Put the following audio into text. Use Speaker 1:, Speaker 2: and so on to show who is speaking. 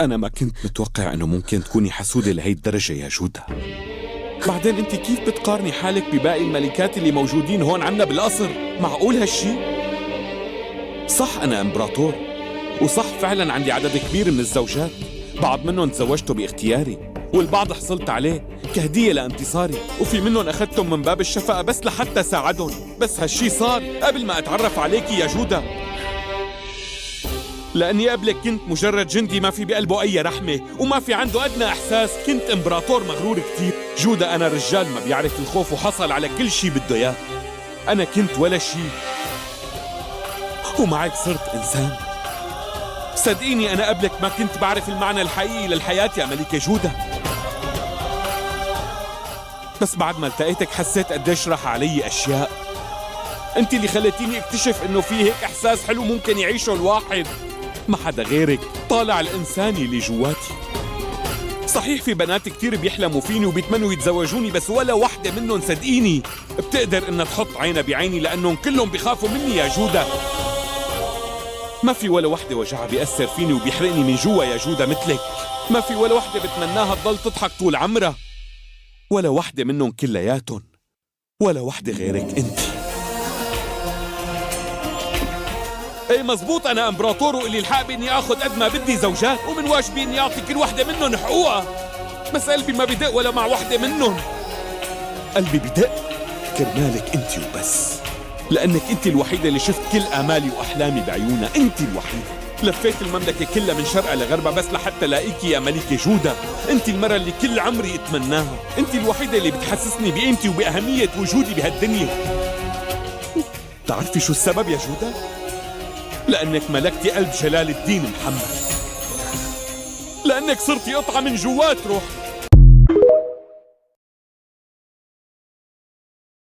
Speaker 1: أنا ما كنت متوقع أنه ممكن تكوني حسودة لهي الدرجة يا جودة. بعدين أنت كيف بتقارني حالك بباقي الملكات اللي موجودين هون عنا بالقصر؟ معقول هالشي؟ صح أنا إمبراطور، وصح فعلا عندي عدد كبير من الزوجات، بعض منهم تزوجته باختياري، والبعض حصلت عليه كهدية لانتصاري، وفي منهم أخذتهم من باب الشفقة بس لحتى ساعدهم. بس هالشي صار قبل ما أتعرف عليكي يا جودة، لأني قبلك كنت مجرد جندي ما في بقلبه أي رحمة وما في عنده أدنى إحساس. كنت إمبراطور مغرور كتير جودة. أنا رجال ما بيعرف الخوف وحصل على كل شي بده إياه. أنا كنت ولا شي، ومعك صرت إنسان. صدقيني أنا قبلك ما كنت بعرف المعنى الحقيقي للحياة يا ملكة جودة، بس بعد ما التقيتك حسيت قديش راح علي أشياء. أنت اللي خليتيني اكتشف إنه في هيك إحساس حلو ممكن يعيشه الواحد. ما حدا غيرك طالع الإنسان اللي جواتي. صحيح في بنات كتير بيحلموا فيني وبيتمنوا يتزوجوني، بس ولا وحدة منهم صدقيني بتقدر إنها تحط عينها بعيني، لأنهم كلهم بيخافوا مني يا جودة. ما في ولا وحدة وجعها بيأثر فيني وبيحرقني من جوا يا جودة مثلك. ما في ولا وحدة بتمناها تضل تضحك طول عمرها، ولا وحدة منهم كلياتهم، ولا وحدة غيرك انت. ايه مزبوط، انا امبراطور والي الحق باني اخذ قد ما بدي زوجات، ومن واجبي اني اعطي كل وحدة منهم حقوقها، بس قلبي ما بدق ولا مع وحدة منهم. قلبي بدق كرمالك انت وبس، لأنك أنت الوحيدة اللي شفت كل آمالي وأحلامي بعيونها. أنت الوحيدة. لفيت المملكة كلها من شرقها لغربها بس لحتى لاقيكي يا ملكة جودة. أنت المرة اللي كل عمري أتمناها. أنت الوحيدة اللي بتحسسني بقيمتي وبأهمية وجودي بهالدنيا. تعرفي شو السبب يا جودة؟ لأنك ملكتي قلب جلال الدين محمد، لأنك صرتي قطعة من جوات روحي.